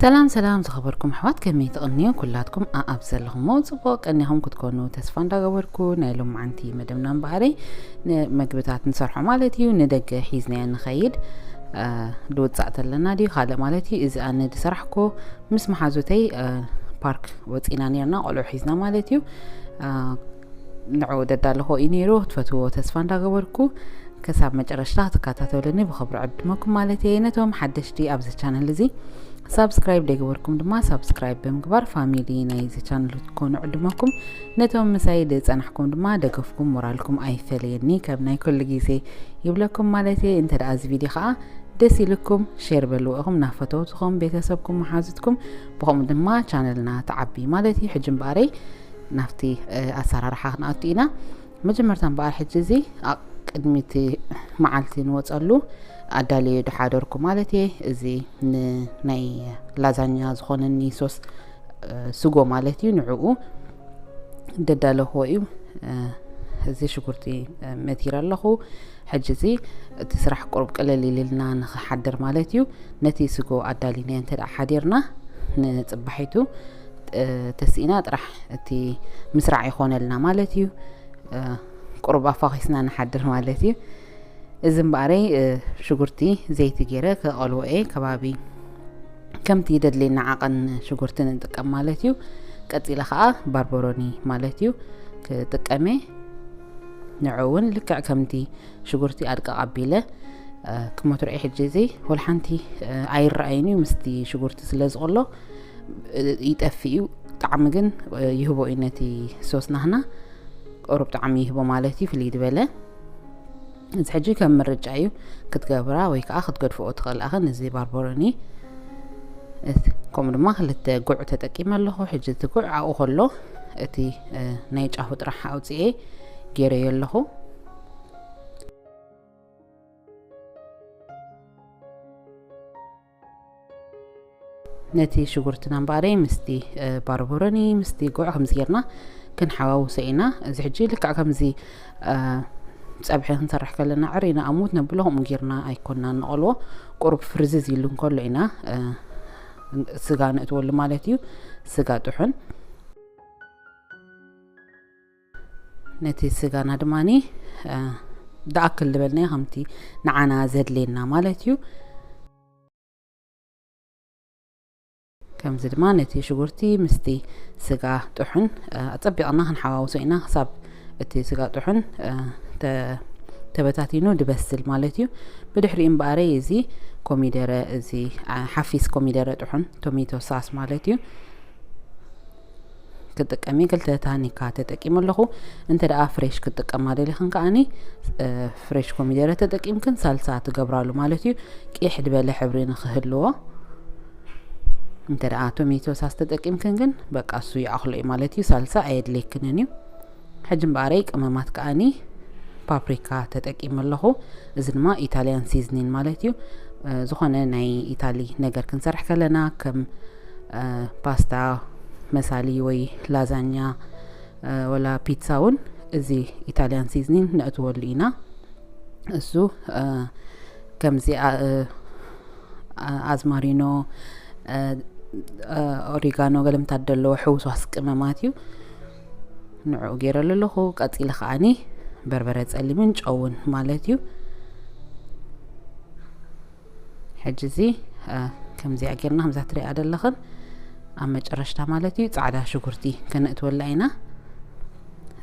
ሰላም ሰላም ዝኸበርኩም ኣሕዋት፣ ከመይ ትቕንዩ? ኩላትኩም ኣኣብ ዘለኹሞ ጽቡቕ ቀኒኹም ክትኮኑ ተስፋ እንዳገበርኩ፣ ናይ ሎማዓንቲ መደብና እምበኣረይ ንመግብታት ንሰርሖ ማለት እዩ፣ ንደገ ሒዝናዮ ንኸይድ። እ፣ ድውጻእ ተለና ድዩ ካልእ ማለት እዩ። እዚ ኣነ ዝሰራሕኮ ምስ መሓዙተይ፣ እ፣ ፓርክ ወጺና ኔርና፣ ቆልዑ ሒዝና ማለት እዩ። እ፣ ንዕኡ ደዳለኹ እዩ ነይሩ። ክትፈትዎ ተስፋ እንዳገበርኩ፣ ከሳብ መጨረሽታ ክትከታተሉኒ ብኽብሪ ዕድመኩም ማለት እየ። ነቶም ሓደሽቲ ኣብዚ ቻነል እዚ፣ ሳብስክራይብ ዘይገበርኩም ድማ ሳብስክራይብ ብምግባር ፋሚሊ ናይዚ ቻነል ክትኮኑ ዕድመኩም። ነቶም ምሳይ ዝጸናሕኩም ድማ ደገፍኩም ሞራልኩም ኣይፈለየኒ፣ ከም ናይ ኩሉ ግዜ ይብለኩም ማለት እየ። እንተ ደኣ እዚ ቪድዮ ኸኣ ደስ ኢልኩም ሼር በልዎ ኢኹም ናብ ፈተውትኹም፣ ቤተሰብኩም፣ መሓዙትኩም፣ ብኸምኡ ድማ ቻነልና ተዓቢ ማለት እዩ። ሕጂ እምበኣረይ ናብቲ፣ እ፣ ኣሰራርሓ ክንኣቱ ኢና። መጀመርታ እምበኣር ሕጂ እዚ ኣ-፣ ቅድሚ እቲ መዓልቲ ንወጸሉ ኣዳልየ ድሓደርኩ ማለት እየ። እዚ ንናይ ላዛኛ ዝኾነኒ ሶስ፣ እ፣ ስጎ ማለት እዩ። ንዕኡ ደዳለኹዎ እዩ። እ፣ እዚ ሽጉርቲ፣ እ፣ መቲረ ኣለኹ። ሕጂ እዚ እቲ ስራሕ ቁሩብ ቅልል ኢልልና ንኽሓድር ማለት እዩ። ነቲ ስጎ ኣዳሊናዮ እንተ ደኣ ሓዲርና ንጽባሒቱ፣ እ፣ ተስኢና ጥራሕ እቲ ምስራዕ ይኾነልና ማለት እዩ። እ፣ ቁሩብ ኣፋኺስና ንሓድር ማለት እዩ። እዚ እምበኣረይ፣ እ፣ ሽጉርቲ ዘይቲ ገይረ ከቐልዎ እየ። ከባቢ ከምቲ ደድልየና ዓቐን ሽጉርቲ ንጥቀም ማለት እዩ። ቀጺለ ኸኣ ባርበሮኒ ማለት እዩ ክጥቀም እየ። ንዕኡ እውን ልክዕ ከምቲ ሽጉርቲ ኣድቀቕ ኣቢለ፣ እ፣ ክመትሮ እየ። ሕጂ እዚ ወላ ሓንቲ፣ እ፣ ኣይረኣይን እዩ ምስቲ ሽጉርቲ ስለ ዝቕሎ፣ እ፣ ይጠፍእ እዩ። ጣዕሚ ግን፣ እ፣ ይህቦ እዩ ነቲ ሶስ ናህና ቁሩብ ጣዕሚ ይህቦ ማለት እዩ፣ ፍልይ ዝበለ። እዚ ሕጂ ከም ምርጫ እዩ፣ ክትገብራ ወይ ከዓ ክትገድፍኦ ትኽእል ኣኽን። እዚ ባርበሮኒ እቲ፣ ከምኡ ድማ ክልተ ጉዕ ተጠቂመ ኣለኹ። ሕጂ እቲ ጉዕ ኣብኡ ከሎ እቲ፣ እ፣ ናይ ጫፉ ጥራሕ ኣውፅኤ ገይረዮ ኣለኹ። ነቲ ሽጉርትና እምበኣረይ ምስቲ፣ እ፣ ባርበሮኒ ምስቲ ጉዕ ከምዚ ጌርና ክንሓዋውሶ ኢና። እዚ ሕጂ ልክዕ ከምዚ፣ እ፣ ጸብሒ ክንሰርሕ ከለና ዕር ኢና ኣሙት ነብሎ፣ ከምኡ ጌርና ኣይኮንና ንቐልዎ። ቁሩብ ፍርዝዝ ኢሉ እንከሎ ኢና፣ እ፣ ስጋ ነእትወሉ ማለት እዩ። ስጋ ጥሑን። ነቲ ስጋና ድማኒ፣ እ፣ ደኣክል ዝበልናዮ ከምቲ ንዓና ዘድልየና ማለት እዩ። ከምዚ ድማ ነቲ ሽጉርቲ ምስቲ ስጋ ጥሑን፣ እ፣ ኣጸቢቕና ክንሓዋውሶ ኢና፣ ክሳብ እቲ ስጋ ጥሑን፣ እ፣ ተ-፣ ተበታቲኑ ድበስል ማለት እዩ። ብድሕሪኡ እምበኣረይ እዚ ኮሚደረ፣ እዚ፣ እ፣ ሓፊስ ኮሚደረ ጥሑን፣ ቶሜቶ ሳስ ማለት እዩ። ክጥቀም እየ። ክልተ ታኒካ ተጠቂመ ኣለኹ። እንተ ደኣ ፍሬሽ ክትጥቀማ ደሊኽን ከኣኒ፣ እ፣ ፍሬሽ ኮሚደረ ተጠቂምክን ሳልሳ ትገብራሉ ማለት እዩ። ቂሕ ዝበለ ሕብሪ ንኽህልዎ። እንተ ደኣ ቶሜቶ ሳስ ተጠቂምክን ግን በቃ እሱ ይኣኽሎ እዩ ማለት እዩ። ሳልሳ ኣየድልየክንን እዩ። ሕጂ እምበኣረይ ቀመማት ከኣኒ ፓፕሪካ ተጠቂመ ኣለኹ። እዚ ድማ ኢታልያን ሲዝኒን ማለት እዩ። እ፣ ዝኾነ ናይ ኢታሊ ነገር ክንሰርሕ ከለና ከም፣ እ፣ ፓስታ መሳሊ ወይ ላዛኛ፣ እ፣ ወላ ፒትሳ እውን እዚ ኢታልያን ሲዝኒን ነእትወሉ ኢና። እሱ፣ እ፣ ከምዚ፣ ኣ-፣ እ፣ ኣ-፣ ኣዝማሪኖ፣ እ፣ እ፣ ኦሪጋኖ ገለምታት ዘለዎ ሕውስዋስ ቅመማት እዩ። ንዕኡ ገይረሉ ኣለኹ። ቀጺለ ከኣኒ በርበረ ጸሊምን ጨውን ማለት እዩ። ሕጂ እዚ፣ እ፣ ከምዚኣ ጌርና፣ ከምዛ ትሪኣ ዘለኽን ኣብ መጨረሽታ ማለት እዩ፣ ጻዕዳ ሽጉርቲ ከነእትወላ ኢና።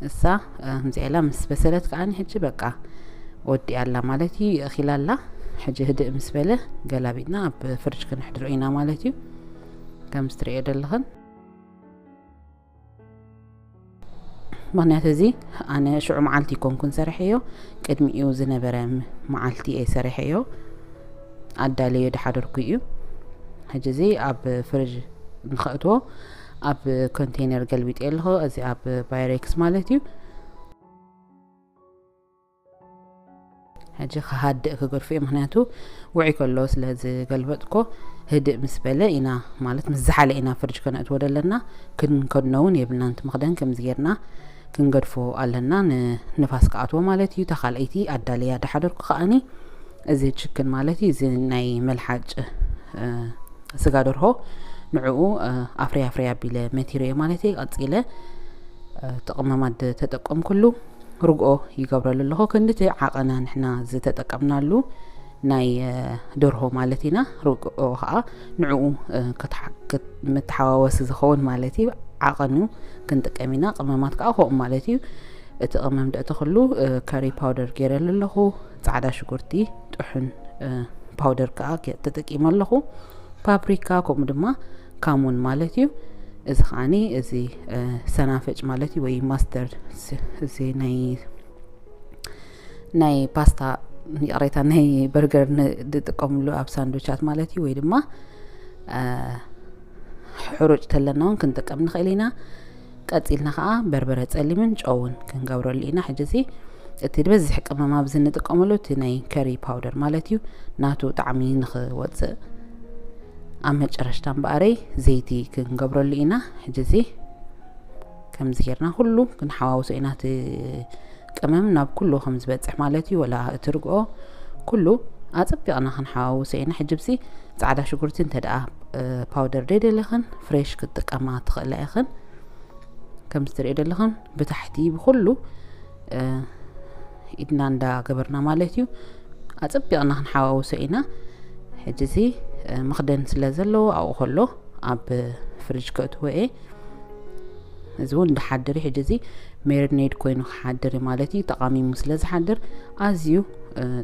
እሳ፣ እ፣ ከምዚኣ ኢላ ምስ በሰለት ከኣኒ ሕጂ በቃ ወዲኣ ኣላ ማለት እዩ፣ የእኺላ ኣላ። ሕጂ ህድእ ምስ በለ ገላቢጥና ኣብ ፍርጅ ከነሕድሮ ኢና ማለት እዩ። ከምዚ ትሪኦ ዘለኽን። ምኽንያቱ እዚ ኣነ ሽዑ መዓልቲ ኣይኮንኩን ሰሪሐዮ፣ ቅድሚኡ ዝነበረ ም-፣ መዓልቲ እየ ሰሪሐዮ፣ ኣዳለዮ ድሓደርኩ እዩ። ሕጂ እዚ ኣብ ፍርጅ ንኸእትዎ ኣብ ኮንቴነር ገልቢጠ ኣለኹ። እዚ ኣብ ባይሬክስ ማለት እዩ። ሕጂ ክሃድእ ክገድፎ እየ፣ ምኽንያቱ ውዑይ ከሎ ስለ ዝገልበጥኮ፣ ህድእ ምስ በለ ኢና፣ ማለት ምስ ዝሓለ ኢና ፍርጅ ከነእትዎ ደለና። ክንከድኖ እውን የብልናን፣ እቲ መኽደን ከምዚ ጌርና ክንገድፎ ኣለና፣ ንንፋስ ክኣትዎ ማለት እዩ። እታ ካልኣይቲ ኣዳልያ ድሓደርኩ ከኣኒ፣ እዚ ችክን ማለት እዩ፣ እዚ ናይ መልሓጭ፣ እ፣ ስጋ ደርሆ ንዕኡ ኣፍርያ ኣፍርያ ኣቢለ መቲረዮ ማለት እየ። ቀፂለ እቲ ቅመማት ተጠቀምኩሉ ርግኦ ይገብረሉ ኣለኹ። ክንድቲ ዓቐና ንሕና ዝተጠቀምናሉ ናይ ደርሆ ማለት ኢና። ርግኦ ከዓ ንዕኡ መተሓዋወሲ ዝኸውን ማለት እዩ። ዓቐኑ ክንጥቀም ኢና። ቅመማት ከዓ ከምኡ ማለት እዩ። እቲ ቅመም ደእተኽሉ ከሪ ፓውደር ገይረሉ ኣለኹ። ፃዕዳ ሽጉርቲ ጥሑን ፓውደር ከዓ ተጠቂመ ኣለኹ። ፓፕሪካ ከምኡ ድማ ካሙን ማለት እዩ። እዚ ከዓኒ እዚ ሰናፈጭ ማለት እዩ፣ ወይ ማስተርድ፣ እዚ ናይ ናይ ፓስታ፣ ይቕሬታ፣ ናይ በርገር ዝጥቀምሉ ኣብ ሳንዱቻት ማለት እዩ። ወይ ድማ ሕሩጭ ተለና እውን ክንጥቀም ንኽእል ኢና። ቀፂልና ከዓ በርበረ ፀሊምን ጨውን ክንገብረሉ ኢና። ሕጂ እዚ እቲ ዝበዝሕ ቅመም ኣብዚ እንጥቀመሉ እቲ ናይ ከሪ ፓውደር ማለት እዩ፣ ናቱ ጣዕሚ ንኽወፅእ። ኣብ መጨረሽታ እምበኣረይ ዘይቲ ክንገብረሉ ኢና። ሕጂ እዚ ከምዚ ጌርና ኩሉ ክንሓዋውሶ ኢና። እቲ ቅመም ናብ ኩሉ ከም ዝበፅሕ ማለት እዩ። ወላ እቲ ርግኦ ኩሉ ኣፀቢቕና ክንሓዋውሶ ኢና። ሕጂ ብዚ ፃዕዳ ሽጉርቲ እንተ ደኣ ፓውደር ደይደለኽን ፍሬሽ ክትጥቀማ ትኽእላ ኢኽን። ከምዚ ትሪኦ ዘለኽን ብታሕቲ ብኩሉ ኢድና እንዳገበርና ማለት እዩ። ኣፀቢቕና ክንሓዋውሶ ኢና። ሕጂ እዚ መኽደን ስለ ዘለዎ ኣብኡ ከሎ ኣብ ፍሪጅ ከእትዎ እየ። እዚ እውን እንዳሓድር እዩ። ሕጂ እዚ ሜሪኔድ ኮይኑ ክሓድር እዩ ማለት እዩ። ተቃሚሙ ስለ ዝሓድር ኣዝዩ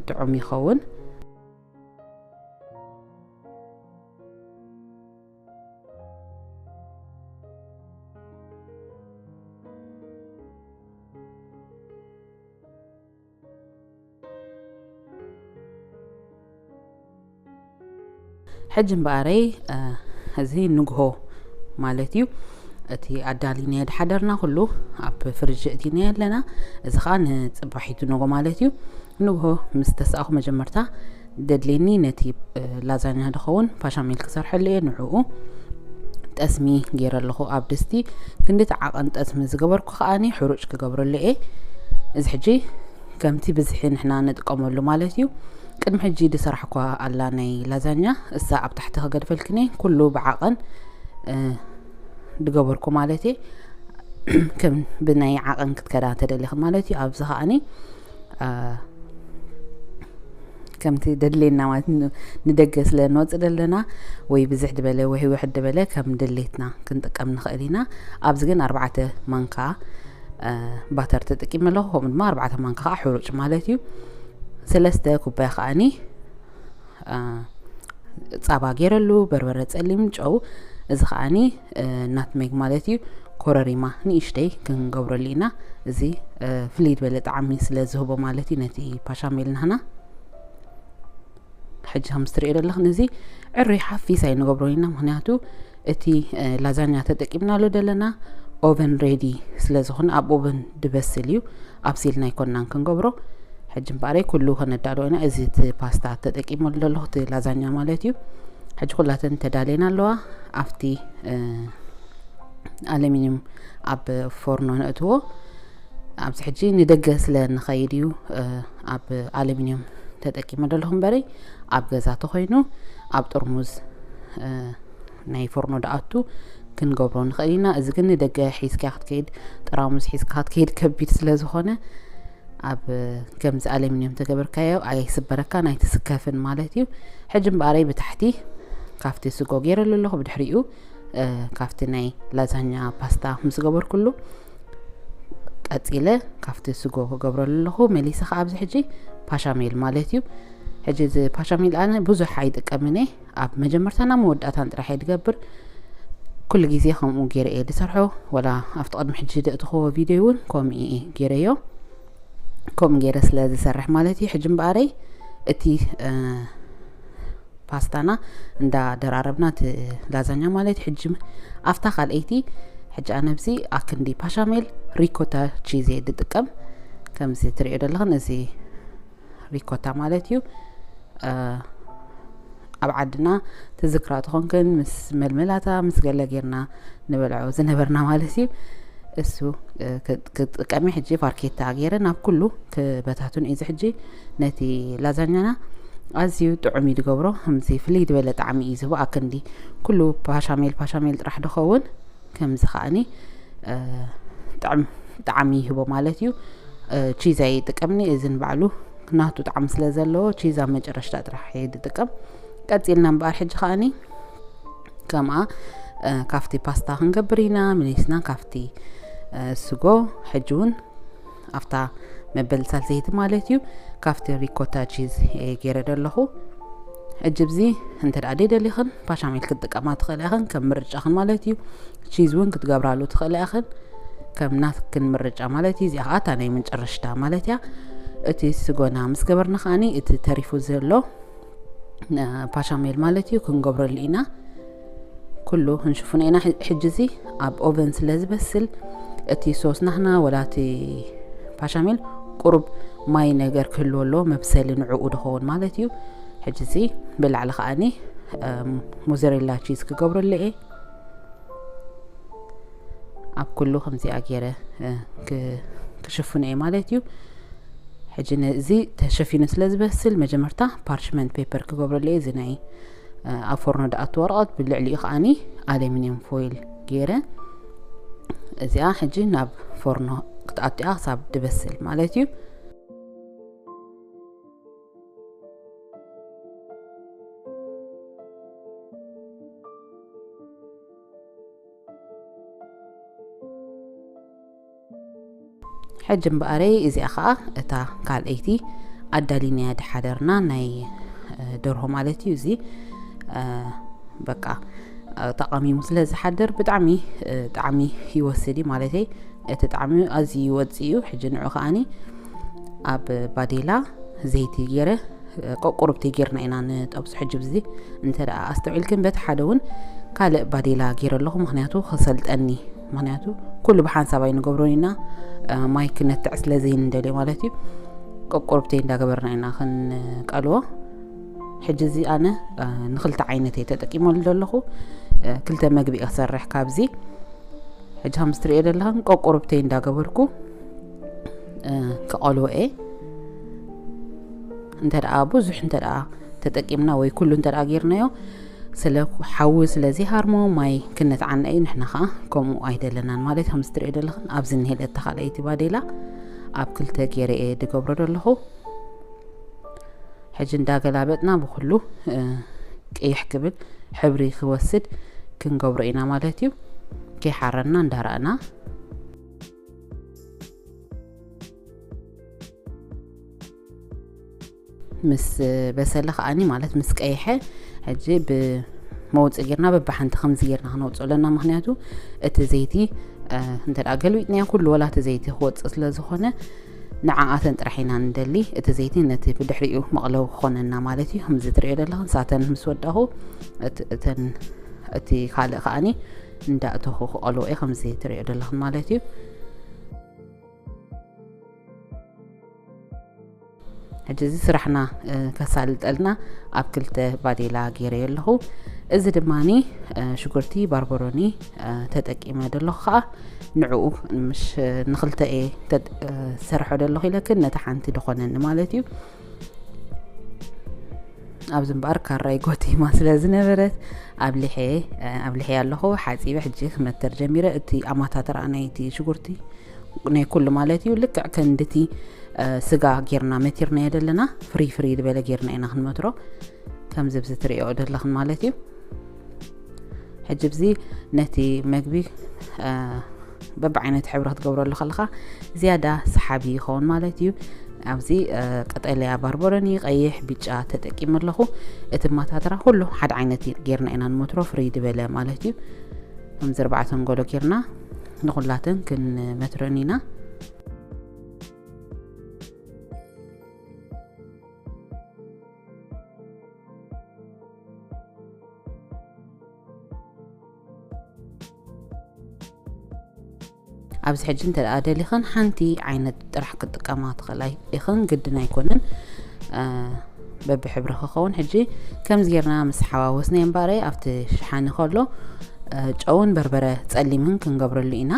ጥዑም ይኸውን። ሕጂ እምበኣረይ እዚ ንግሆ ማለት እዩ። እቲ ኣዳሊናዮ ድሓደርና ኩሉ ኣብ ፍርጅ እቲናዮ ኣለና። እዚ ከዓ ንፅባሒቱ ንጎ ማለት እዩ። ንግሆ ምስ ተሳእኹ መጀመርታ ደድልየኒ ነቲ ላዛኛ ዝኸውን ፓሻሜል ክሰርሐሉ እየ። ንዕኡ ጠስሚ ገይረ ኣለኹ ኣብ ድስቲ። ክንድቲ ዓቐን ጠስሚ ዝገበርኩ ከዓኒ ሕሩጭ ክገብረሉ እየ። እዚ ሕጂ ከምቲ ብዝሒ ንሕና ንጥቀመሉ ማለት እዩ። ቅድሚ ሕጂ ዝሰራሕኳ ኣላ ናይ ላዛኛ፣ እሳ ኣብ ታሕቲ ክገድፈልክኒ ኩሉ ብዓቐን ድገበርኩ ማለት እየ። ከም ብናይ ዓቐን ክትከዳ ተደሊኽን ማለት እዩ። ኣብዚ ከዓኒ ከምቲ ደድሌና ማለት ንደገ ስለ ንወፅእ ዘለና ወይ ብዝሕ ዝበለ ወይ ሕውሕድ ዝበለ ከም ድሌትና ክንጥቀም ንኽእል ኢና። ኣብዚ ግን ኣርባዕተ ማንካ ባተር ተጠቂመ ኣለኹ። ከምኡ ድማ ኣርባዕተ ማንካ ከዓ ሕሩጭ ማለት እዩ። ሰለስተ ኩባያ ከዓኒ ፃባ ገይረሉ፣ በርበረ ጸሊም፣ ጨው፣ እዚ ከዓኒ ናትሜግ ማለት እዩ። ኮረሪማ ንእሽተይ ክንገብረሉ ኢና። እዚ ፍልይ ዝበለ ጣዕሚ ስለ ዝህቦ ማለት እዩ ነቲ ፓሻሜል ናህና። ሕጂ ከም ትሪኦ ዘለኽን እዚ ዕሩይ ሓፊስ ኣይንገብሮ ኢና፣ ምክንያቱ እቲ ላዛኛ ተጠቂምናሉ ዘለና ኦቨን ሬዲ ስለ ዝኾነ ኣብ ኦቨን ድበስል እዩ። ኣብሲልና ኣይኮንናን ክንገብሮ። ሕጂ እምበኣረይ ኩሉ ከነዳሎ ኢና። እዚ እቲ ፓስታ ተጠቂመሉ ዘለኹ እቲ ላዛኛ ማለት እዩ። ሕጂ ኩላተን ተዳልየን ኣለዋ። ኣብቲ ኣለሚኒየም ኣብ ፎርኖ ነእትዎ። ኣብዚ ሕጂ ንደገ ስለ ንኸይድ እዩ ኣብ ኣለሚኒየም ተጠቂመ ዘለኹ እምበረይ ኣብ ገዛ ተኾይኑ ኣብ ጥርሙዝ ናይ ፎርኖ ደኣቱ ክንገብሮ ንኽእል ኢና። እዚ ግን ንደገ ሒዝካ ክትከይድ፣ ጠራሙዝ ሒዝካ ክትከይድ ከቢድ ስለ ዝኾነ ኣብ ከምዚ ኣለሚኒየም ተገበርካዮ ኣይስበረካን ኣይትስከፍን ማለት እዩ። ሕጂ እምበኣረይ ብታሕቲ ካብቲ ስጎ ገይረሉ ኣለኹ። ብድሕሪኡ ካብቲ ናይ ላዛኛ ፓስታ ምስ ገበርኩሉ ቀፂለ ካብቲ ስጎ ክገብረሉ ኣለኹ። መሊሰ ከዓ ኣብዚ ሕጂ ፓሻሜል ማለት እዩ። ሕጂ እዚ ፓሻሜል ኣነ ብዙሕ ኣይጥቀምን እየ። ኣብ መጀመርታና መወዳእታን ጥራሕ እየ ዝገብር። ኩሉ ግዜ ከምኡ ገይረ እየ ዝሰርሖ። ወላ ኣብቲ ቅድሚ ሕጂ ዘእትኽዎ ቪድዮ እውን ከምኡ እየ ገይረዮ። ከምኡ ገይረ ስለ ዝሰርሕ ማለት እዩ። ሕጂ እምበኣረይ እቲ ፓስታና እንዳደራረብና እቲ ላዛኛ ማለት ሕጂ ኣብታ ካልኣይቲ ሕጂ ኣነ ኣብዚ ኣክንዲ ፓሻሜል ሪኮታ ቺዝ እየ ዝጥቀም። ከምዚ ትሪኦ ዘለኽን እዚ ሪኮታ ማለት እዩ። ኣብ ዓድና ትዝክራ ተኾንክን ምስ መልመላታ ምስ ገለ ጌርና ንበልዖ ዝነበርና ማለት እዩ። እሱ ክጥቀሚ ሕጂ ፋርኬታ ገይረ ናብ ኩሉ ክበታቱን እዩ። እዚ ሕጂ ነቲ ላዛኛና ኣዝዩ ጥዑም እዩ ዝገብሮ። ከምዚ ፍልይ ዝበለ ጣዕሚ እዩ ዝህቦ። ኣክንዲ ኩሉ ፓሻሜል ፓሻሜል ጥራሕ ድኸውን፣ ከምዚ ከዓኒ፣ እ፣ ጥዕም-፣ ጣዕሚ ይህቦ ማለት እዩ። እ፣ ቺዝ ኣይጥቀምኒ፣ እዚ ንባዕሉ ናቱ ጣዕሚ ስለ ዘለዎ ቺዝ ኣብ መጨረሽታ ጥራሕ እየ ዝጥቀም። ቀጺልና እምበኣር ሕጂ ከዓኒ ከምኣ፣ እ፣ ካፍቲ ፓስታ ክንገብር ኢና፣ መሊስና ካፍቲ፣ እ፣ ስጎ። ሕጂ እውን ኣብታ መበል ሳልሰይቲ ማለት እዩ፣ ካብቲ ሪኮታ ቺዝ እየ ገይረ ዘለኹ። ሕጂ ብዚ እንተ ደኣ ደይደሊኽን ፓሻሜል ክትጥቀማ ትኽእላ ኢኽን፣ ከም ምርጫኽን ማለት እዩ። ቺዝ እውን ክትገብራሉ ትኽእላ ኢኽን፣ ከም ናትክን ምርጫ ማለት እዩ። እዚኣ ኸዓ እታ ናይ መጨረሽታ ማለት እያ። እቲ ስጎና ምስ ገበርና ከዓኒ እቲ ተሪፉ ዘሎ ነ-፣ ፓሻሜል ማለት እዩ ክንገብረሉ ኢና። ኩሉ ክንሽፍኖ ኢና። ሕ-፣ ሕጂ እዚ ኣብ ኦቨን ስለ ዝበስል እቲ ሶስ ናህና ወላ እቲ ፓሻሜል ቁሩብ ማይ ነገር ክህልዎ ኣለዎ፣ መብሰሊ ንዕኡ ድኸውን ማለት እዩ። ሕጂ እዚ ብላዕሊ ከዓኒ፣ እም፣ ሞዘሬላ ቺዝ ክገብረሉ እየ። ኣብ ኩሉ ከምዚኣ ገይረ፣ እ፣ ክ-፣ ክሽፍኖ እየ ማለት እዩ። ሕጂ ነዚ ተሸፊኑ ስለ ዝበስል መጀመርታ ፓርችመንት ፔፐር ክገብረሉ እየ። እዚ ናይ፣ እ፣ ኣብ ፎርኖ ድኣቱ ወረቐት፣ ብልዕሊኡ ከዓኒ ኣሉሚንየም ፎይል ገይረ። እዚኣ ሕጂ ናብ ፎርኖ ክትኣቱ እያ ክሳብ ድበስል ማለት እዩ። ሕጂ እምበኣረይ እዚኣ ኸዓ እታ ካልኣይቲ ኣዳሊናያ ድሓደርና ናይ፣ እ፣ ደርሆ ማለት እዩ። እዚ፣ እ፣ በቃ፣ እ፣ ተቓሚሙ ስለ ዝሓድር ብጣዕሚ፣ እ፣ ጣዕሚ ይወስድ እዩ ማለተይ። እቲ ጣዕሚ ኣዝዩ ይወጽእ እዩ። ሕጂ ንዑ ከዓኒ ኣብ ባዴላ ዘይቲ ገይረ፣ እ፣ ቆቁርብቲ ጌርና ኢና ንጠብሶ። ሕጂ ብዚ እንተ ደኣ ኣስተውዒልክን በቲ ሓደ እውን ካልእ ባዴላ ገይረ ኣለኹ፣ ምኽንያቱ ክሰልጠኒ። ምኽንያቱ ኩሉ ብሓንሳብ ኣይንገብሮን ኢና፣ እ፣ ማይ ክነትዕ ስለ ዘይንደልዮ ማለት እዩ። ቆቁርብተይ እንዳገበርና ኢና ክንቀልዎ። ሕጂ እዚ ኣነ፣ እ፣ ንኽልተ ዓይነት እየ ተጠቂመሉ ዘለኹ። እ፣ ክልተ መግቢ እየ ክሰርሕ ካብዚ። ሕጂ ከም እትርእዮ ዘለኽን ቆቁርብተይ እንዳገበርኩ፣ እ፣ ክቐልዎ እየ። እንተ ደኣ ብዙሕ እንተ ደኣ ተጠቂምና ወይ ኩሉ እንተ ደኣ ጌርናዮ፣ ስለ ሓዊ ስለ ዘይሃርሞ ማይ ክነትዓና እዩ። ንሕና ኸዓ ከምኡ ኣይደለናን ማለት እዩ። ከም እትርእዮ ዘለኽን ኣብዚ እኒሄ እታ ካልኣይቲ ባዴላ ኣብ ክልተ ገይረ እየ ድገብሮ ዘለኹ። ሕጂ እንዳገላበጥና ብኩሉ፣ እ፣ ቅይሕ ክብል ሕብሪ ክወስድ ክንገብሮ ኢና ማለት እዩ። ከይሓረና እንዳረኣና። ምስ በሰለ ከዓኒ ማለት ምስ ቀይሐ፣ ሕጂ ብመውፅኢ ጌርና በብሓንቲ ከምዚ ጌርና ክነውፅኦ ኣለና። ምኽንያቱ እቲ ዘይቲ፣ እ፣ እንተ ደኣ ገልቢጥናዮ ኩሉ ወላ እቲ ዘይቲ ክወፅእ ስለ ዝኾነ ንዓኣተን ጥራሕ ኢና ንደሊ። እቲ ዘይቲ ነቲ ብድሕሪኡ መቕለዊ ክኾነና ማለት እዩ። ከምዚ ትርእዮ ዘለኽን ሳተን ምስ ወዳኹ፣ እት-፣ እተን፣ እቲ ካልእ ከዓኒ እንዳእተኹ ክቐልዎ እየ፣ ከምዚ ትርእዮ ዘለኽን ማለት እዩ። ሕጂ እዚ ስራሕና፣ እ፣ ከሳልጠልና ኣብ ክልተ ባዴላ ገይረዮ ኣለኹ። እዚ ድማኒ፣ እ፣ ሽጉርቲ ባርበሮኒ፣ እ፣ ተጠቂመ ዘለኹ ከዓ ንዕኡ ምሽ-፣ ንኽልተ እየ ተጥ-፣ እ፣ ሰርሖ ዘለኹ ኢለክን ነታ ሓንቲ ድኾነኒ ማለት እዩ። ኣብዚ እምበኣር ካራይ ጎቲማ ስለ ዝነበረት ኣብሊሐ፣ እ፣ ኣብሊሐ ኣለኹ። ሓፂበ ሕጂ ክመተር ጀሚረ። እቲ ኣማታትራ ናይቲ ሽጉርቲ ናይ ኩሉ ማለት እዩ። ልክዕ ከንድቲ፣ እ፣ ስጋ ጌርና መቲርናዮ ዘለና ፍሪ ፍሪ ዝበለ ጌርና ኢና ክንመትሮ። ከምዚ ብዚ ትርእዮ ዘለኽን ማለት እዩ። ሕጂ ብዚ ነቲ መግቢ፣ እ፣ በብዓይነት ሕብሪ ክትገብረሉ ከለኻ ዝያዳ ሰሓቢ ይኸውን ማለት እዩ። ኣብዚ፣ እ፣ ቀጠልያ ባርበሮኒ፣ ቀይሕ፣ ቢጫ ተጠቂመ ኣለኹ። እቲ ማታትራ ኩሉ ሓደ ዓይነት ጌርና ኢና ንመትሮ፣ ፍሪ ዝበለ ማለት እዩ። ከምዚ ኣርባዕተ ኣንጎሎ ጌርና ንኹላተን ክንመትረን ኢና። ኣብዚ ሕጂ እንተ ደኣ ደሊኽን ሓንቲ ዓይነት ጥራሕ ክትጥቀማ ትኽእላ ኢኽን፣ ግድን ኣይኮነን፣ እ፣ በብሕብሪ ክኸውን። ሕጂ ከምዚ ጌርና ምስ ሓዋወስናዮ እምበኣረይ ኣብቲ ሸሓኒ ከሎ፣ እ፣ ጨውን በርበረ ጸሊምን ክንገብረሉ ኢና።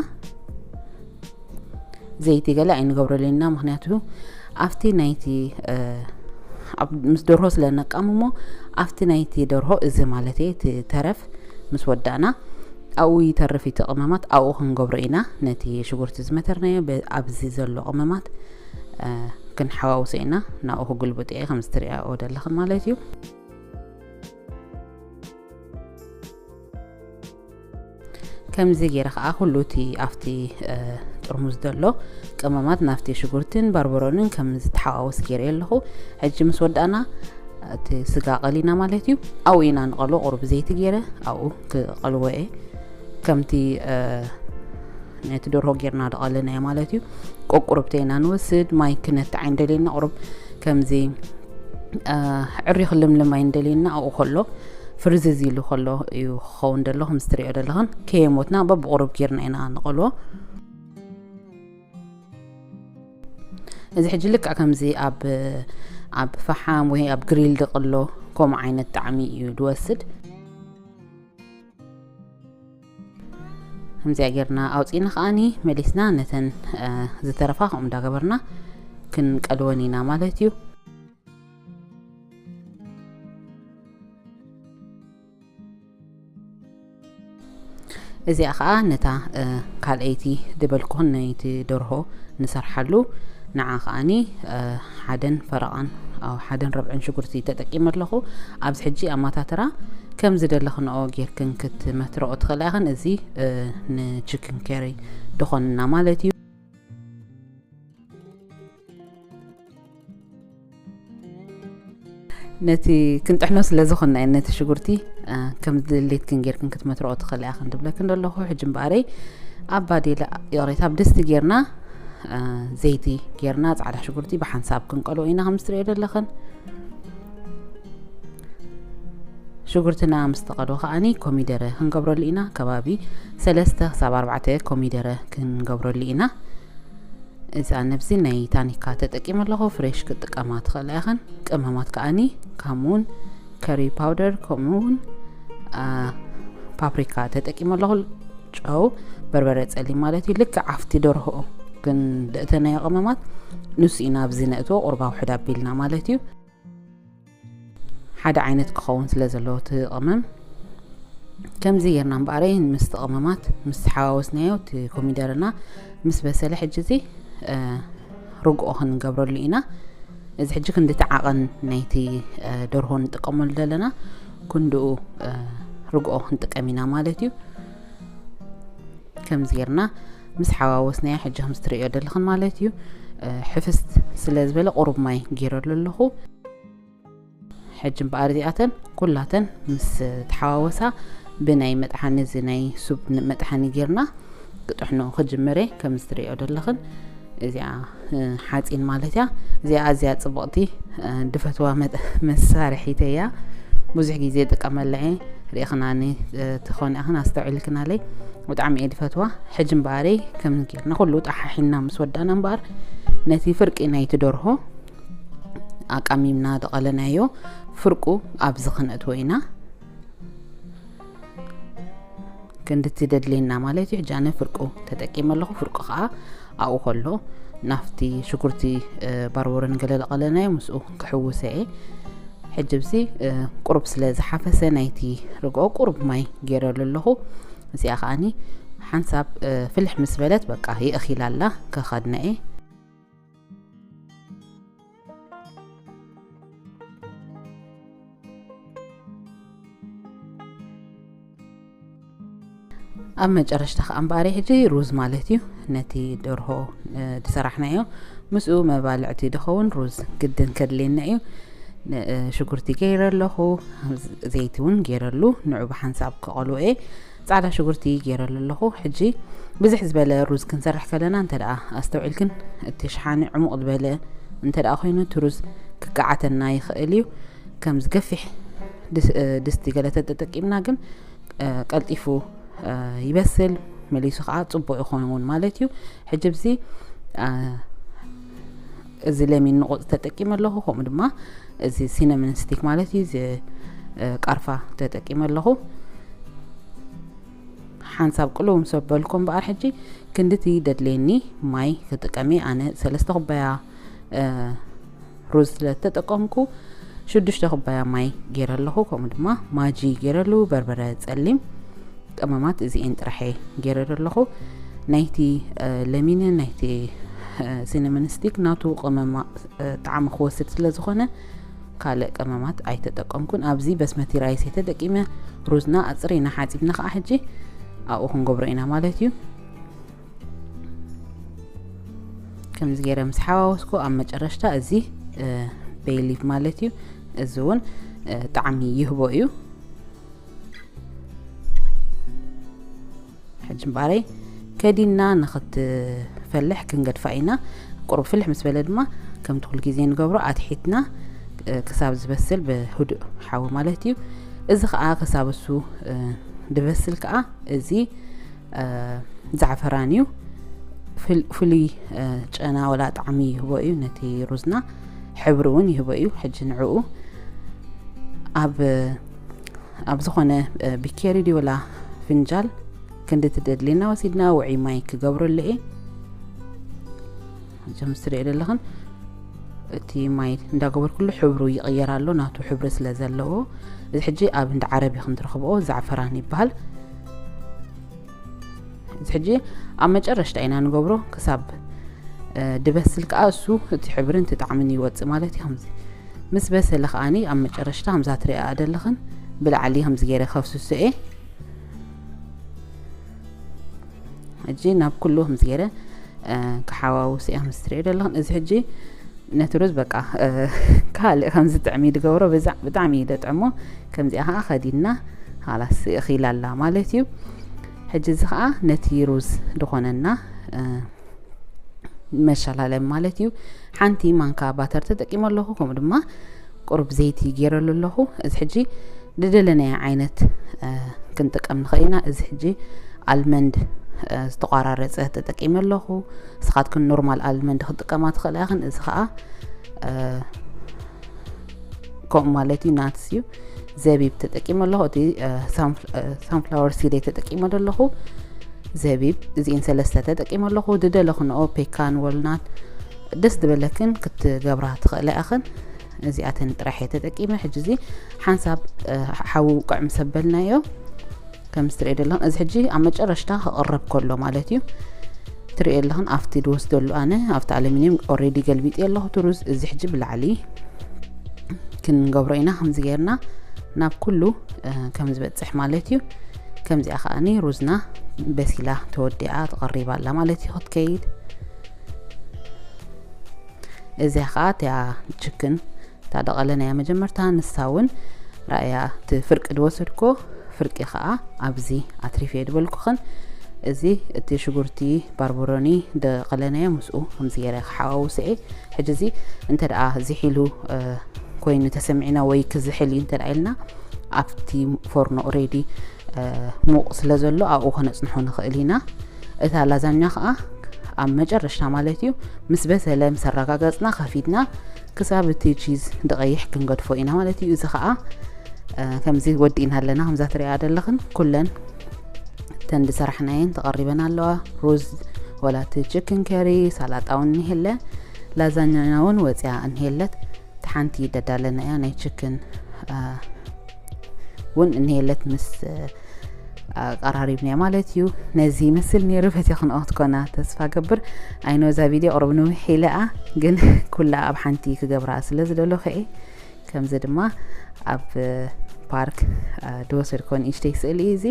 ዘይቲ ገለ ኣይንገብረሉን ኢና፣ ምኽንያቱ ኣብቲ ናይቲ፣ እ፣ ኣብ ምስ ደርሆ ስለ ነቃምሞ፣ ኣብቲ ናይቲ ደርሆ፣ እዚ ማለት እየ፣ እቲ ተረፍ ምስ ወዳእና ኣብኡ ይተርፍ እዩ፣ እቲ ቅመማት ኣብኡ ክንገብሮ ኢና። ነቲ ሽጉርቲ ዝመተርናዮ ብ- ኣብዚ ዘሎ ቅመማት እ፣ ክንሓዋውሶ ኢና። ናብኡ ክግልብጦ እየ፣ ከምዚ ትሪኣኦ ዘለኽን ማለት እዩ። ከምዚ ገይረ ከዓ ኩሉ እቲ ኣብቲ እ፣ ጥርሙዝ ዘሎ ቅመማት ናብቲ ሽጉርትን ባርበሮንን ከም ዝተሓዋወስ ገይረ ኣለኹ። ሕጂ ምስ ወዳእና እቲ ስጋ ቀሊና ማለት እዩ። ኣብኡ ኢና ንቐልዎ፣ ቁሩብ ዘይቲ ገይረ ኣብኡ ክቐልዎ እየ። ከምቲ እ፣ ነቲ ደርሆ ጌርና ዝቐለናዮ ማለት እዩ። ቁቁርብተ ኢና ንወስድ። ማይ ክነትዕ ኣይንደልየና፣ ቁሩብ ከምዚ እ፣ ዕሪ ክልምልም ኣይንደልየና። ኣብኡ ከሎ ፍርዝዝ ኢሉ ከሎ እዩ ክኸውን ዘሎ። ከምዚ ትሪኦ ዘለኽን ከየሞትና በብቁሩብ ጌርና ኢና ንቐልዎ። እዚ ሕጂ ልክዕ ከምዚ ኣብ ኣብ ፈሓም ወይ ኣብ ግሪል ድቕሎ ከምኡ ዓይነት ጣዕሚ እዩ ድወስድ። ከምዚኣ ጌርና ኣውፂእና ከዓኒ መሊስና ነተን እ፣ ዝተረፋ ከምኡ እንዳገበርና ክንቀልወን ኢና ማለት እዩ። እዚኣ ከዓ ነታ እ፣ ካልኣይቲ ድበልኩኽን ናይቲ ደርሆ ንሰርሓሉ። ንዓ ከዓኒ እ፣ ሓደን ፈረቓን፣ ኣብ ሓደን ረብዕን ሽጉርቲ ተጠቂመ ኣለኹ። ኣብዚ ሕጂ ኣማታትራ ከም ዝደለኽንኦ ጌርክን ክትመትረኦ ትኽእላ ኢኽን። እዚ እ፣ ንቺክን ከሪ ድኾንና ማለት እዩ። ነቲ ክንጥሕኖ ስለ ዝኾንና እየ ነቲ ሽጉርቲ እ፣ ከም ድሌትክን ጌርክን ክትመትረኦ ትኽእላ ኢኽን ድብለክን ዘለኹ። ሕጂ እምበኣረይ ኣብ ባዴላ፣ ይቕሬታ፣ ኣብ ድስቲ ጌርና እ፣ ዘይቲ ጌርና ጻዕዳ ሽጉርቲ ብሓንሳብ ክንቀልዎ ኢና፣ ከም ትሪኦ ዘለኽን። ሽጉርትና ምስ ተቐልወ ከዓኒ ኮሚደረ ክንገብረሉ ኢና። ከባቢ ሰለስተ ክሳብ ኣርባዕተ ኮሚደረ ክንገብረሉ ኢና። እዛ ነብዚ ናይ ታኒካ ተጠቂመ ኣለኹ፣ ፍሬሽ ክጥቀማ ትኽእላ ኢኽን። ቅመማት ከዓኒ ካሙን፣ ከሪ ፓውደር፣ ከምኡ እውን እ፣ ፓፕሪካ ተጠቂመ ኣለኹ። ጨው፣ በርበረ ጸሊም ማለት እዩ። ልክዕ ኣብቲ ደርሆ ግን ደእተናዮ ቅመማት ንሱ ኢና ኣብዚ ነእትዎ፣ ቁርባ ውሕድ ኣቢልና ማለት እዩ። ሓደ ዓይነት ክኸውን ስለ ዘለዎ እቲ ቅመም። ከምዚ ጌርና እምበኣረይ ምስቲ ቅመማት ምስ ሓዋወስናዮ፣ እቲ ኮሚደረና ምስ በሰለ፣ ሕጂ እዚ እ፣ ርግኦ ክንገብረሉ ኢና። እዚ ሕጂ ክንድቲ ዓቐን ናይቲ እ፣ ደርሆ ንጥቀመሉ ዘለና ክንድኡ እ፣ ርግኦ ክንጥቀም ኢና ማለት እዩ። ከምዚ ጌርና ምስ ሓዋወስናዮ፣ ሕጂ ከምዚ ትርእዮ ዘለኽን ማለት እዩ። እ፣ ሕፍስት ስለ ዝበለ ቁሩብ ማይ ጌረሉ ኣለኹ። ሕጂ እምበኣር እዚኣተን ኩላተን ምስ ተሓዋወሳ፣ ብናይ መጥሓኒ፣ እዚ ናይ ሱብ ን-፣ መጥሓኒ ጌርና ክጥሕኖ ክጅምር እየ። ከም ዝትርእዮ ዘለኽን እዚኣ፣ እ፣ ሓፂን ማለት እያ። እዚኣ ኣዝያ ፅብቕቲ፣ እ፣ ድፈትዋ መጥ-፣ መሳርሒት እያ። ብዙሕ ግዜ ይጥቀመላ እየ። ርኢኽናኒ፣ እ፣ ትኾን ኢኽን ኣስተውዒልክናለይ። ብጣዕሚ እየ ድፈትዋ። ሕጂ እምበኣረይ ከም ጌርና ኩሉ ጠሓሒና ምስ ወዳእና እምበኣር፣ ነቲ ፍርቂ ናይቲ ደርሆ ኣቃሚምና ዝቐለናዮ ፍርቁ ኣብዚ ክነእትዎ ኢና። ክንድቲ ደድልየና ማለት እዩ። ሕጂ ኣነ ፍርቁ ተጠቂመ ኣለኹ። ፍርቁ ከዓ ኣብኡ ከሎ ናፍቲ ሽጉርቲ፣ እ፣ ባርበሮን ገለ ዝቐለናዮ ምስኡ ክሕውሰ እየ። ሕጂ ብዚ፣ እ፣ ቁሩብ ስለ ዝሓፈሰ ናይቲ ርግኦ ቁሩብ ማይ ገይረሉ ኣለኹ። እዚኣ ከዓኒ ሓንሳብ፣ እ፣ ፍልሕ ምስ በለት በቃ ይእኺላ ኣላ፣ ከኸድና እየ። ኣብ መጨረሽታ ከኣ እምበኣር ሕጂ ሩዝ ማለት እዩ። ነቲ ደርሆ፣ እ፣ ዝሰራሕናዮ ምስኡ መባልዕቲ ዝኸውን ሩዝ ግድን ከድልየና እዩ። ን-፣ እ፣ ሽጉርቲ ገይረ ኣለኹ፣ ዘይቲ እውን ገይረሉ፣ ንዑ ብሓንሳብ ክቐልዎ እየ። ጻዕዳ ሽጉርቲ ገይረሉ ኣለኹ። ሕጂ ብዝሕ ዝበለ ሩዝ ክንሰርሕ ከለና እንተ ደኣ ኣስተውዒልክን፣ እቲ ሸሓኒ ዕሙቕ ዝበለ እንተ ደኣ ኮይኑ፣ እቲ ሩዝ ክቀዓተና ይኽእል እዩ። ከም ዝገፊሕ ድስ-፣ እ፣ ድስቲ ገለ ተተጠቂምና ግን፣ እ፣ ቀልጢፉ፣ እ፣ ይበስል፣ መሊሱ ከዓ ጽቡቕ ይኸውን ማለት እዩ። ሕጂ ብዚ፣ እ፣ እዚ ለሚን ንቑጽ ተጠቂመ ኣለኹ። ከምኡ ድማ እዚ ሲነመን ስቲክ ማለት እዩ፣ እዚ፣ እ፣ ቃርፋ ተጠቂመ ኣለኹ። ሓንሳብ ቅልው ምስ ኣበልኩ እምበኣር፣ ሕጂ ክንድቲ ደድልየኒ ማይ ክጥቀም እየ። ኣነ ሰለስተ ኩባያ፣ እ፣ ሩዝ ስለ ተጠቀምኩ ሽዱሽተ ኩባያ ማይ ገይረ ኣለኹ። ከምኡ ድማ ማጂ ገይረሉ፣ በርበረ ጸሊም፣ ቀመማት እዚኤን ጥራሕ እየ ገይረ ዘለኹ። ናይቲ ለሚንን ናይቲ ሲነመን ስቲክ ናቱ ቀመማ ጣዕሚ ክወስድ ስለ ዝኾነ ካልእ ቀመማት ኣይተጠቀምኩን። ኣብዚ በስመቲ ራይስ የተጠቂመ፣ ሩዝና ኣጽሪና ሓጺብና ከዓ ሕጂ ኣብኡ ክንገብሮ ኢና ማለት እዩ። ከምዚ ገይረ ምስ ሓዋወስኩ ኣብ መጨረሽታ እዚ ቤሊፍ ማለት እዩ። እዚ እውን ጣዕሚ ይህቦ እዩ። ሕጂ እምበኣረይ ከዲና ንኽትፈልሕ ክንገድፋ ኢና። ቁሩብ ፍልሕ ምስ በለ ድማ ከምቲ ኩሉ ግዜ ንገብሮ ኣትሒትና ክሳብ ዝበስል ብህዱእ ሓዊ ማለት እዩ። እዚ ከዓ ክሳብ እሱ ዝበስል ከዓ እዚ ዛዕፈራን እዩ። ፍሉይ ጨና ወላ ጣዕሚ ይህቦ እዩ ነቲ ሩዝና፣ ሕብሪ እውን ይህቦ እዩ። ሕጂ ንዕኡ ኣብ ኣብ ዝኾነ ቢኬሪ ድዩ ወላ ፍንጃል ክንዲ ትደድልየና ወሲድና ውዑይ ማይ ክገብረሉ እየ። ከምዚ ትሪኦ ዘለኽን እቲ ማይ እንዳገበርኩሉ ሕብሩ ይቕየር ኣሎ፣ ናቱ ሕብሪ ስለ ዘለዎ። እዚ ሕጂ ኣብ እንዳ ዓረብ ኢኹም ትረኽብኦ፣ ዛዕፈራን ይበሃል። እዚ ሕጂ ኣብ መጨረሽታ ኢና ንገብሮ፣ ክሳብ ድበስል ከዓ እሱ እቲ ሕብርን እቲ ጣዕምን ይወፅእ ማለት እዩ። ከምዚ ምስ በሰለ ከዓኒ ኣብ መጨረሽታ ከምዛ ትሪኣ ዘለኽን ብላዕሊ ከምዚ ገይረ ከፍስሶ እየ። ሕጂ ናብ ኩሉ ከምዚ ገይረ ክሓዋውስ እየ። ከምዚ ትሪኦ ዘለኽን እዚ ሕጂ ነቲ ሩዝ በቃ ካልእ ከምዚ ጥዕሚ ድገብሮ ብጣዕሚ እዩ ደጥዕሞ። ከምዚኣ ከዓ ከዲና ሃላስ እኺላ ኣላ ማለት እዩ። ሕጂ እዚ ከዓ ነቲ ሩዝ ድኾነና መሸላለም ማለት እዩ። ሓንቲ ማንካ ባተር ተጠቂመ ኣለኹ፣ ከምኡ ድማ ቁሩብ ዘይቲ ገይረሉ ኣለኹ። እዚ ሕጂ ዝደለናዮ ዓይነት ክንጥቀም ንኽእል ኢና። እዚ ሕጂ ኣልመንድ ዝተቋራረፀ ተጠቂመ ኣለኹ። ንስኻትክን ኖርማል ኣልመንድ ክትጥቀማ ትኽእላ ኢኽን። እዚ ከዓ ከምኡ ማለት እዩ፣ ናትስ እዩ። ዘቢብ ተጠቂመ ኣለኹ። እቲ ሳንፍላወር ሲደይ ተጠቂመ ኣለኹ። ዘቢብ እዚኤን ሰለስተ ተጠቂመ ኣለኹ። ዝደለኽንኦ ፔካን ወልናት ደስ ዝበለክን ክትገብራ ትኽእላ ኢኽን። እዚኣተን ጥራሕ እየ ተጠቂመ። ሕጂ እዚ ሓንሳብ ሓዊ ውቅዕ ምስ ኣበልናዮ ከም ትሪኦ ዘለኹም እዚ ሕጂ ኣብ መጨረሽታ ክቕረብ ከሎ ማለት እዩ። ትሪኦ ዘለኽን ኣብቲ ድወስደሉ ኣነ ኣብቲ ኣሉሚንየም ኦሬዲ ገልቢጥ ኣለኹ እቲ ሩዝ። እዚ ሕጂ ብላዕሊ ክንገብሮ ኢና። ከምዚ ጌርና ናብ ኩሉ ከም ዝበፅሕ ማለት እዩ። ከምዚኣ ከዓኒ ሩዝና በሲላ ተወዲኣ ተቐሪባ ኣላ ማለት እዩ ክትከይድ። እዚኣ ከዓ እቲኣ ችክን እታ ደቐለናያ መጀመርታ ንሳ እውን ራእያ እቲ ፍርቂ ድወሰድኮ ፍርቂ ከዓ ኣብዚ ኣትሪፍ እየ ድበልኩኽን። እዚ እቲ ሽጉርቲ ባርበሮኒ ደቐለናዮ ምስኡ ከምዚ ገይረ ክሓዋውሰ እየ። ሕጂ እዚ እንተ ደኣ ዝሒሉ ኮይኑ ተሰሚዕና ወይ ክዝሕል እዩ እንተ ደኣ ኢልና ኣብቲ ፎርኖ ኦሬዲ ሙቕ ስለ ዘሎ ኣብኡ ከነፅንሖ ንኽእል ኢና። እታ ላዛኛ ከዓ ኣብ መጨረሽታ ማለት እዩ ምስ በሰለ ምስ ኣረጋገፅና ከፊትና ክሳብ እቲ ቺዝ ድቐይሕ ክንገድፎ ኢና ማለት እዩ። እዚ ከዓ ከምዚ ወዲእና ኣለና። ከምዛ ትሪኣ ዘለኽን ኩለን እተን ዝሰራሕናየን ተቐሪበን ኣለዋ። ሩዝ ወላ እቲ ችክን ከሪ ሳላጣ እውን እኒሄለ፣ ላዛኛና እውን ወፂኣ እኒሄለት። እቲ ሓንቲ ደዳለና እያ ናይ ችክን እውን እኒሄለት ምስ ኣቀራሪብናያ ማለት እዩ። ነዚ ይመስል ነይሩ። ፈቲኽንኦ ክትኮና ተስፋ ገብር። ኣይኖ እዛ ቪድዮ ቅሩብ ንውሕ ኢለኣ ግን ኩላ ኣብ ሓንቲ ክገብራ ስለ ዝደለኹ እየ። ከምዚ ድማ ኣብ ፓርክ ድወሰድኮ ንእሽተይ ስእሊ እዩ እዚ።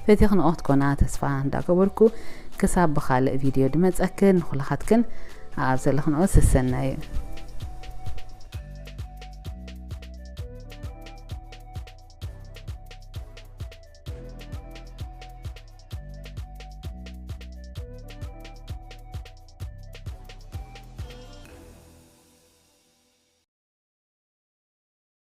ፈቲኽንኦ ክትኮና ተስፋ እንዳገበርኩ ክሳብ ብኻልእ ቪድዮ ድመፀክን ንኩላኻትክን ኣብ ዘለኽንኦ ሰሰናዩ።